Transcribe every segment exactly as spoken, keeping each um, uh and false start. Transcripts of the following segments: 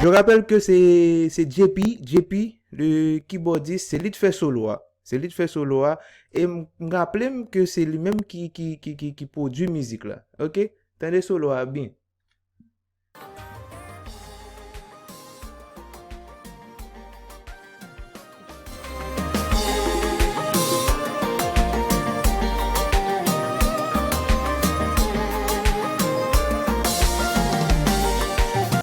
Je rappelle que c'est c'est J P, J P, le keyboardiste, c'est li ki fè solo a. C'est li ki fè solo a. E m, m raple m ke se li menm ki, ki, ki, ki, ki pwodui mizik la. Ok? Tande solo a byen.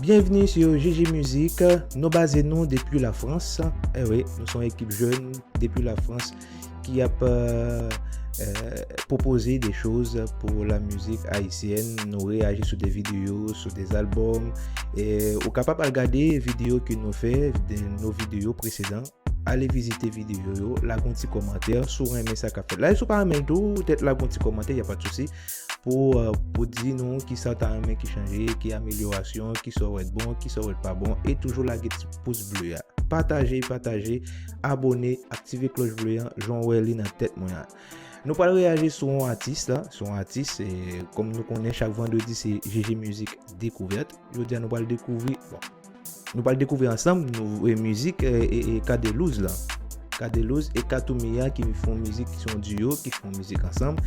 Bienvenue sur J J Music. Nou baze nou depi Lafrans. Eh wi, nou se yon ekip jèn depi Lafrans ki ap, euh, euh, pwopoze de choz pou la mizik ayisyèn. Nou reyaji sou de videyo, sou de albòm. E ou kapab al gade videyo ke nou fè, de nos vidéos précédentes. Ale vizite videyo yo, lage yon ti kòmantè si w renmen sa k ap fèt la. E si w pa renmen l tou, ou tèt lage yon ti kòmantè, y a pas de souci, pou, euh, pou di nou ki sa w ta renmen ki chanje, ki amelyorasyon, ki sa w wè t bon, ki sa w wè t pa bon, e toujou lage ti pous ble a. Pataje, pataje, abòne, aktive klòch ble an, jan w wè li nan tèt mwen an. Nou pral reyaji sou yon atis la, sou yon atis, e kòm nou konnen chak vandredi se J J Mizik Dekouvèt. Jodi a nou pral dekouvri, bon, nou pral dekouvri ansanm nou, e, mizik, e, e, e, Cadelouse la. Cadelouse e Katoumia ki fè yon mizik, ki se yon duo, ki fè yon mizik ansanm.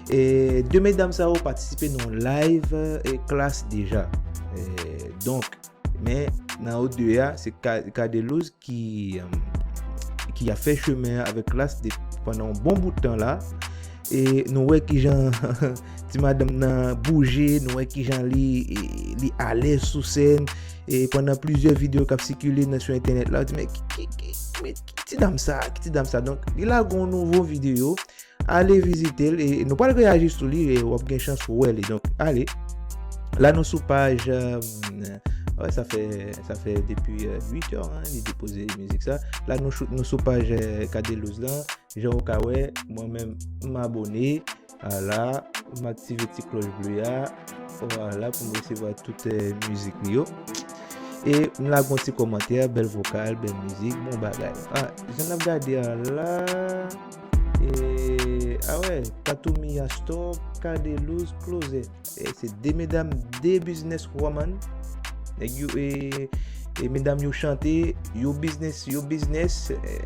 E de medam sa yo patisipe nan yon live, e, klas deja. E, donk, men nan yo de a, se Ka-, Cadelouse ki, um, ki ap fè chemen an avèk klas de, pandan yon bon bout tan la. E nou wè kijan ti madanm nan bouje, nou wè kijan li, li alèz sou sèn. E pandan plizyè videyo k ap sikile nan, sou entènèt la, ou di, "Men ki, ki, ki, men ki ti dam sa, ki ti dam sa?" Donk, li lage yon nouvo videyo. Ale vizite l, e nou pral reyaji sou li, e w ap gen chans wè li. Donk, ale. La nou sou paj, euh, wè, sa fè, sa fè depi, euh, uit è, hein, li depoze mizik sa. La nou sou, nou sou paj, euh, Cadelouse lan. Jan w ka wè, mwen menm, m abòne. Ala, m aktive ti klòch ble a. Vwala, pou m resevwa tout, eh, mizik li yo. E m lage yon ti kòmantè, bèl vokal, bèl mizik, bon bagay. Ah, jan n ap gade a la, e, ah wè, Katoumia Store, Cadelouse Closet. E se de medam, de business woman. Nèg yo, e, e medam yo chante, yo business, yo business. E,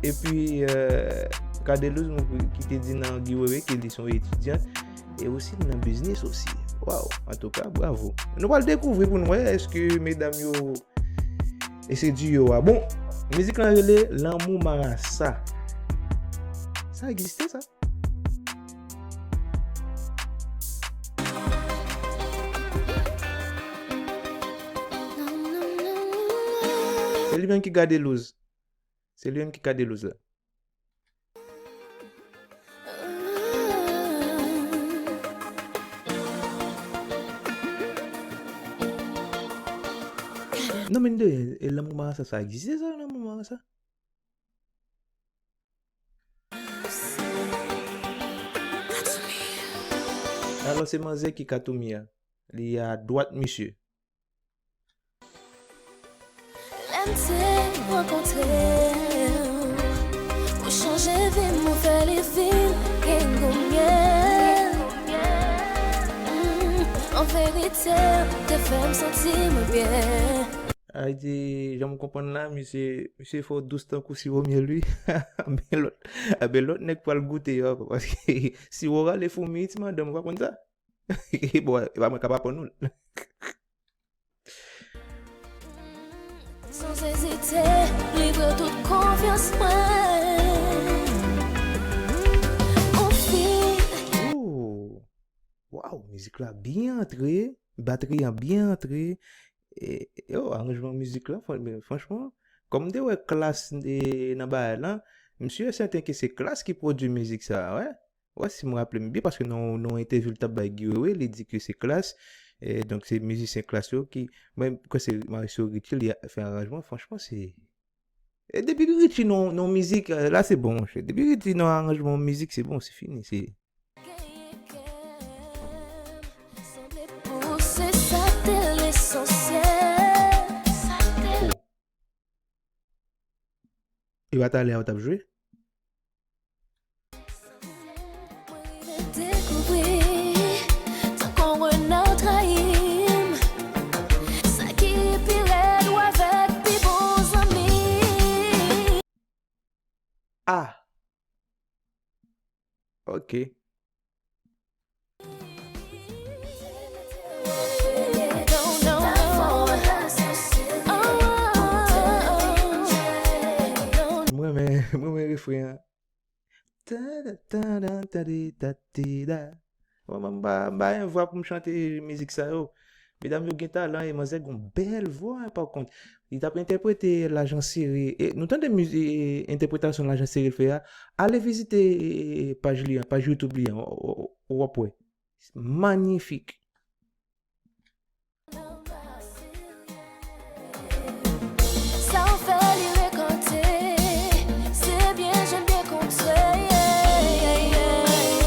epi, eh, Cadelouse, mwen ki te di nan giveaway ke li se yon etidyant. E osi nan biznis osi. Waw, antouka, bravo. Nou pral dekouvri pou n wè èske medam yo e se duo a. Bon, mizik lan rele Lanmou Marasa. Sa egziste, sa? Se li menm ki Cadelouse. Se li menm ki Cadelouse la. Non, men de, e Lanmou Marasa, sa egziste, sa, Lanmou Marasa? Alò, se manzè ki Katoumia. Li a dwat misye. Lè m te rankontre w, ou chanje vi m, ou fè li vin gen gou myèl. Mm, an verite, w te fè m santi mwen byen. Ay di, jan m konprann la, misye, misye fè w dous tankou siwo myèl, wi. Anben lòt, anben lòt nèg pral goute yo ankò, paske siwo rale foumi, ti madanm, ou pa konn sa? Bon, e pa mwen k ap aprann ou l. San ezite, livre tout konfyans mwen. Ou fin. Oh! Waw, mizik la byen antre, batri an byen antre. E, yo, aranjman mizik la, fran-, men franchman, kòm m te wè Klass, e, nan bagay la, m si e sèten ke se Klass ki pwodui mizik sa a, wè. Wè, si m raple m byen, paske nan, nan yon entèvyou l t ap bay Guy Wewe, li di ke se Klass, e, donk se mizisyen Klass yo ki, mwen, m kwè se Mauricio Richie, li a fè aranjman, franchman, se, e depi Richie nan, nan mizik, e, la se bon, monchè. Depi Richie nan aranjman mizik, se bon, se fini, se. Sanble pou se sa te lesansyèl. Oh. E pa talè a ou t ap jwe? Mwen rive dekouvri, tankou yon rena trayi m. Sa ki pi rèd, w ap Ok. M renmen, m renmen refren an. Ta da ta da ta di ta ti da. Mwen, mwen, m pa, m pa gen vwa pou m chante mizik sa yo. Medam yo gen talan e manzè gon bèl vwa, pa kont. Li t ap entèprete Lajan Sere. E, nou tande mizi-, e, entèpretasyon Lajan Sere l fè a. Ale vizite, e, e, paj li an, paj YouTube li an. W, w, w, w ap wè. Manyifik. Sa w fè li rekante, se byen jwenn byen kontre.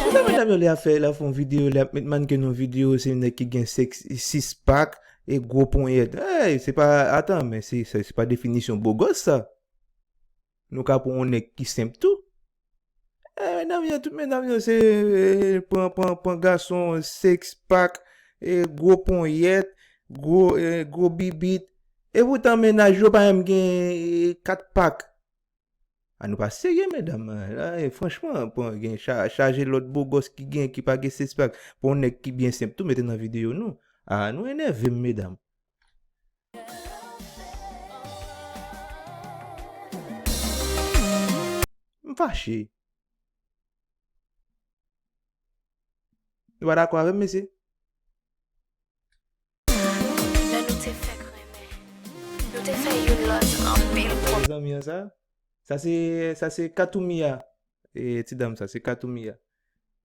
Ou ta medam yo lè ap fè, lè ap fè yon videyo, lè ap met mannken nan videyo, se yon nèg ki gen sèks, six pack e gwo ponyèt. Ey, se pa, atan, men se, se, se pa definisyon bogòs sa. Nou ka pran yon nèg ki senp tou. Eh, medam yo, tout medam yo, se, eh, pran, pran, pran gason, six pack, eh, gwo ponyèt, gwo, eh, gwo bibit. E poutan, mennaj yo pa menm gen, eh, kat pak. A, nou pa serye, medam. La, eh, franchman, pran, gen cha-, chaje lòt bogòs ki gen, ki pa gen six pack. Pran yon nèg ki byen senp tou, mete nan videyo nou. A, nou enève m, medam. M fache. Nou pa dakò avè m, mesye? Lè nou te fèk renmen, nou te fè youn lòt anpil pwoblèm. Zanmi an sa? Sa se, sa se Katoumia. E, ti dam sa, se Katoumia.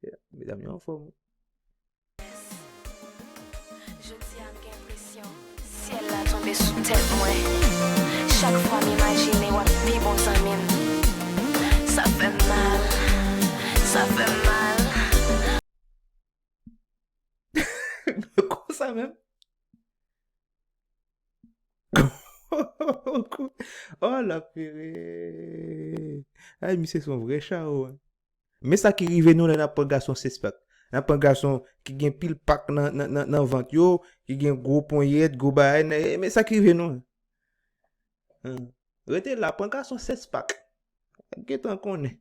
Yeah, medam yo anfòm. Jodi a m gen enpresyon syèl la tonbe sou tèt mwen. Chak fwa m imajine w ak pi bon zanmi m, sa fè m mal, sa fè m mal. Konsa menm. Oh, la pire. Ay, misye se yon vrè chawo, hein. Men sa ki rive nou lè n ap pran gason six pack. N ap pran gason ki gen pil pak nan, nan, nan, nan vant yo, ki gen gwo ponyèt, gwo bagay. Nan, e, men sa ki rive nou. Hein. Rete la, pran gason six pack. Gentan konnen.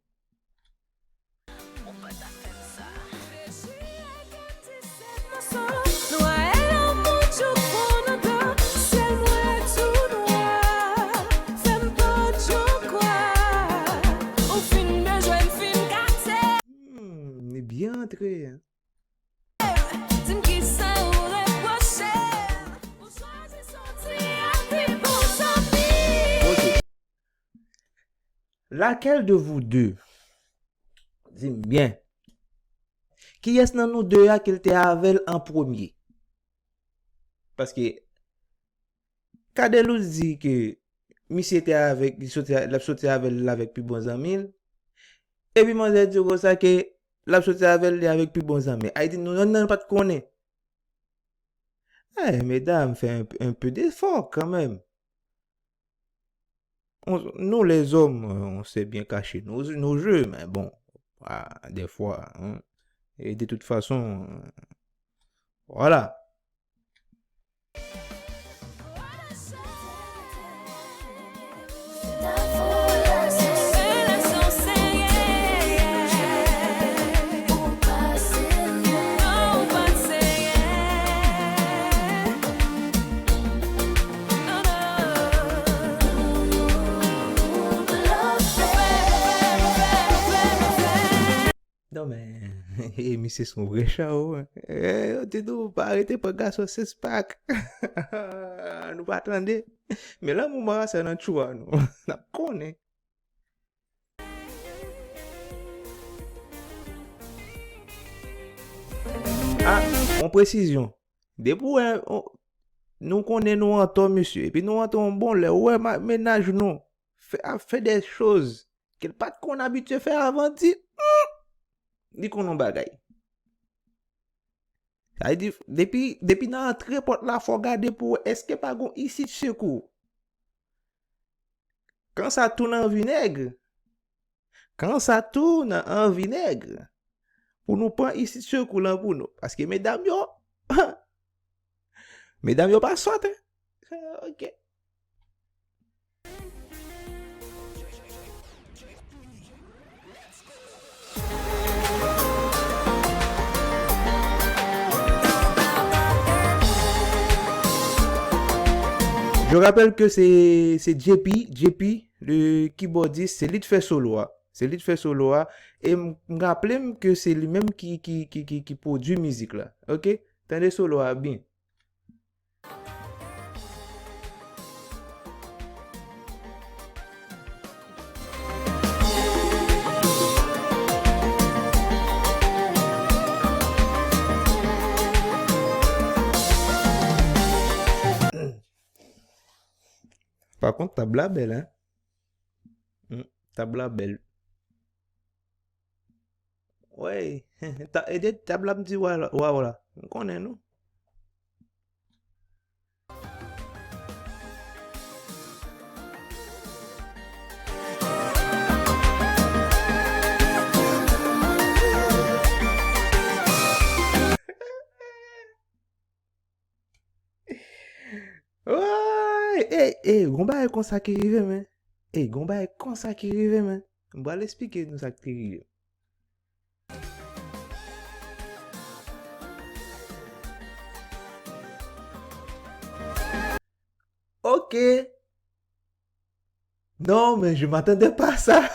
Hmm, li byen antre, hein. Di m kisa ou repwoche m, ou chwazi soti ak pi bon zanmi. Ok. Laquelle de vous deux? Di m byen. Kiyès nan nou de a ke l te avè l an premye? Paske Cadelouse di ke misye te avèk, li soti, l ap soti avè l, l avèk pi bon zanmi l. Epi manzè di konsa ke l ap soti avè l, li avèk pi bon zanmi l. Ayiti, nou, nou, nou pa t konnen. Eh, medam, fè un, un peu d'effort quand même. On, nous les hommes, euh, on sait bien cacher nos, nos jeux, mais bon, ah, des fois, hein. Et de toute façon, euh, voilà. Non, men, e, misye se yon vrè chawo, hein. E, yo di nou, pa rete pran gason six pack. Nou pa tande. Men lanmou marasa nan tchou a nou. N ap konnen. Ah, yon presizyon. Depi w wè, on, nou konnen nou antò, mesye. Epi nou antò yon bon lè. Ou wè ma-, mennaj nou fè, ap fè de choz ke l pa t konn abitye fè avan, di, hmm, li konn yon bagay. Sa vle di, depi, depi nan antre pòt la, fò w gade pou w wè èske pa gon isi de sekou. Kan sa tounen an vinèg, kan sa tounen an vinèg, pou nou pran isi de sekou lan pou nou. Paske medam yo, medam yo pa sòt, hein. Ok. Je rappelle que se, se J P, J P, le kibòdis, se li t fè solo a. Se li t fè solo a. E m, m raple m ke se li menm ki, ki, ki, ki, ki pwodui mizik la. Ok? Tande solo a byen. Pa kont, tab la bèl, hein? Hmm, tab la bèl. Wey, ta, ede tab la m di wa, wa, wa la. M konnen nou. Woy! Ey, ey, gon bagay konsa ki rive, men. Ey, gon bagay konsa ki rive, men. M pral esplike nou sa k te rive. Ok. Non, men je m'attendais pas à ça.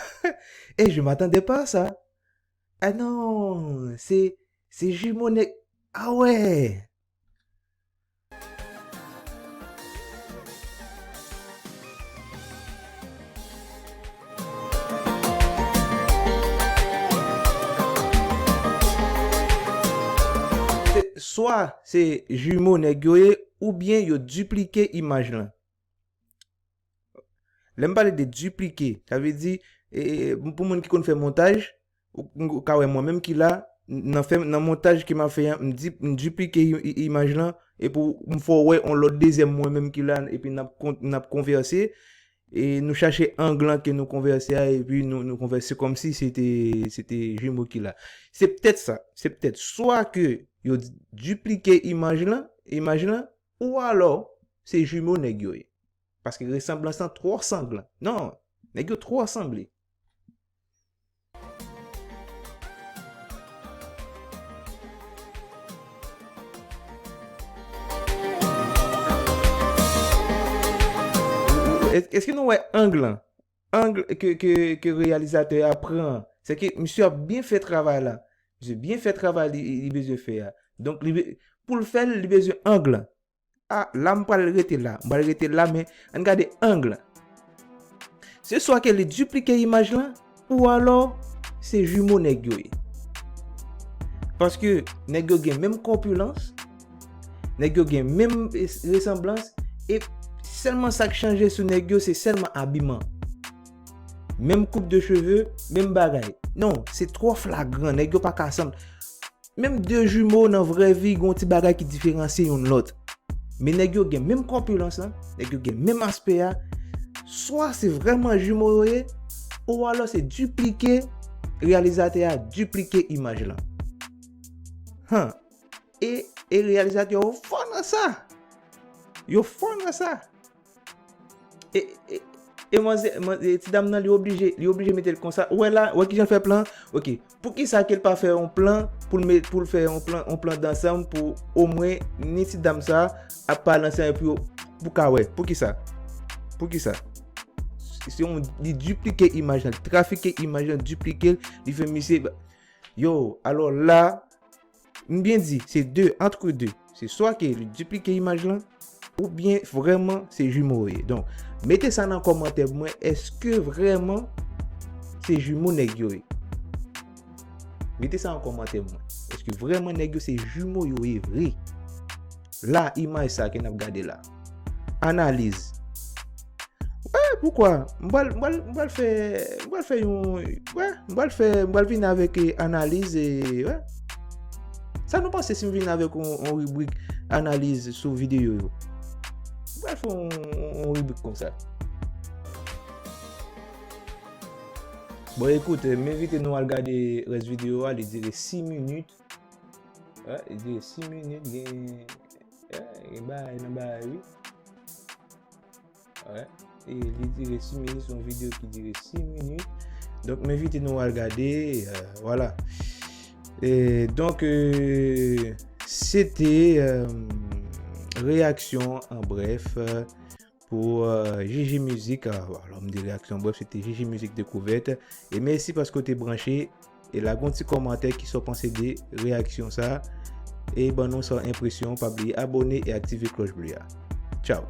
Eh, je m'attendais pas à ça. Ah non, se, se jimo nèg. Ah ouais. Se, swa se jimo nèg yo ye, oubyen yo diplike imaj lan. Lè m pale de diplike, sa vle di, e, e, pou moun ki konn fè montaj, ou, ou ka wè mwen menm ki la, nan fè, nan montaj ke m ap fè a, m di, m diplike i-, i-, imaj lan, epi m fè w wè yon lòt dezyèm mwen menm ki la, epi n ap kon-, n ap konvèse, e nou chache ang lan ke nou konvèse a, epi nou, nou konvèse kòmsi se te, se te jimo ki la. Se petèt sa, se petèt swa ke yo diplike imaj lan, imaj lan, ou alò, se jimo nèg yo ye. Paske resanblans lan twò sanglan. Non, nèg yo twò sanble. Èske nou wè ang lan? Ang ke, ke, ke reyalizatè a pran. Se ke misye ap byen fè travay la. Misye byen fè travay li, li bezwen fè a. Donk, li be-, pou l fè l, li bezwen ang lan. Ah, la m pral rete la. M pral rete la, men ann gade ang lan. Se swa ke li diplike imaj lan, ou alò, se jimo nèg yo ye. Paske nèg yo gen menm kòpilans, nèg yo gen menm es-, resanblans, e sèlman sa k chanje sou nèg yo, se sèlman abiman. Menm koup de cheve, menm bagay. Non, se twò flagran, nèg yo pa ka sanble. Menm de jimo nan vrè vi, gen yon ti bagay ki diferansye youn lòt. Men nèg yo gen menm kòpilans lan, nèg yo gen menm aspè a. Swa se vrèman jimo yo ye, ou alò se diplike, reyalizatè a diplike imaj lan. Han. E, e reyalizatè yo fò nan sa. Yo fò nan sa. E, e, e manzè, man-, e ti dam nan, li oblije, li oblije mete l konsa. Ou wè la, ou wè kijan l fè plan? Ok. Poukisa ke l pa fè yon plan pou l met, pou l fè yon plan, yon plan dansanm pou omwen ni ti dam sa ap pale ansanm epi yo, pou ka wè? Poukisa? Poukisa? Se yon, li diplike imaj lan, li trafike imaj lan, diplike l, li fè misye, yo, alò la, m byen di, se de, entre deux. Se swa ke li diplike imaj lan, oubyen vrèman se jimo yo ye. Donk, mete sa nan kòmantè pou mwen, èske vrèman se jimo nèg yo ye? Mete sa nan kòmantè pou mwen. Èske vrèman nèg yo se jimo yo ye vre? La, imaj sa ke n ap gade la. Analiz. Wè, poukwa? M pral, m pral, m pral fè, m pral fè yon, wè, m pral fè, m pral vin avèk, eh, analiz, eh, wè. Sa nou panse si m vin avèk yon, yon ribrik analiz sou videyo yo? M pral fè yon, yon, yon ribrik konsa. Bon, ekout, m envite nou al gade rès videyo a, li dire sis minit. Wè, li dire sis minit, gen, wè, gen bagay nan bagay, wi. Wè. E li dire sis minit, se yon videyo ki dire sis minit. Donk, m envite nou al gade, euh, vwala. E donk, euh, se te, euh, reyaksyon an brèf, euh, pou euh, Jiji Mizik, euh, l'homme de réaction. Bref, se te Jiji Mizik Dekouvèt. E mèsi paske w te branche. E lage yon ti kòmantè ki sa w panse de reyaksyon sa. E ban nou sa enpresyon. Pa bliye abone e aktive klòch ble a. Tchao.